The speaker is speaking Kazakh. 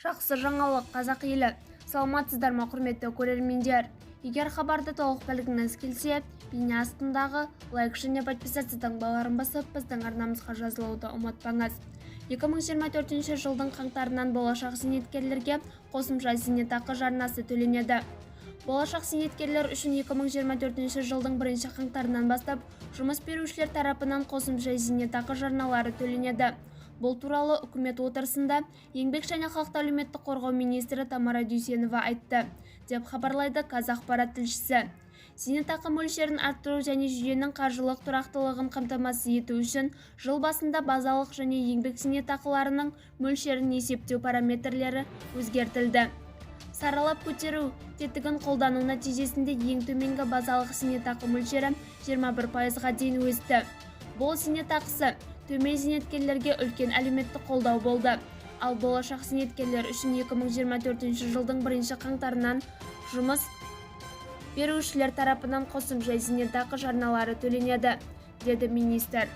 Жақсы жаңалық, қазақ елі! Саламатсыздар ма, құрметті көрермендер! Егер хабарды толық білгіңіз келсе, бейне астындағы лайк және подписаться таңбаларын басып, біздің арнамызға жазылуды ұмытпаңыз. 2024 жылдың қаңтарынан болашақ зейнеткерлерге қосымша зейнетақы жарнасы төленеді. Болашақ зейнеткерлер үшін 2024 жылдың бірінші қаңтарынан бастап жұмыс берушілер тарапынан қосымша зейнетақы жарналары төленеді. Бұл туралы үкімет отырысында Еңбек және халықты әлеуметтік қорғау министрі Тамара Дүйсенова айтты, деп хабарлайды Қазақпарат тілшісі. Зейнетақы мөлшерін арттыру және жүйенің қаржылық тұрақтылығын қамтамасыз ету үшін жыл басында базалық және еңбек зейнетақыларының мөлшерін есептеу параметрлері өзгертілді. Саралап көтеру тетігін қолдану нәтижесінде ең төменгі базалық зейнетақы мөлшері 21%-ға дейін өсті. Бұл зейнетақысы төмен зейнеткерлерге үлкен әлеуметтік қолдау болды. Ал болашақ зейнеткерлер үшін 2024 жылдың бірінші қаңтарынан жұмыс берушілер тарапынан қосымша зейнетақы жарналары төленеді, деді министр.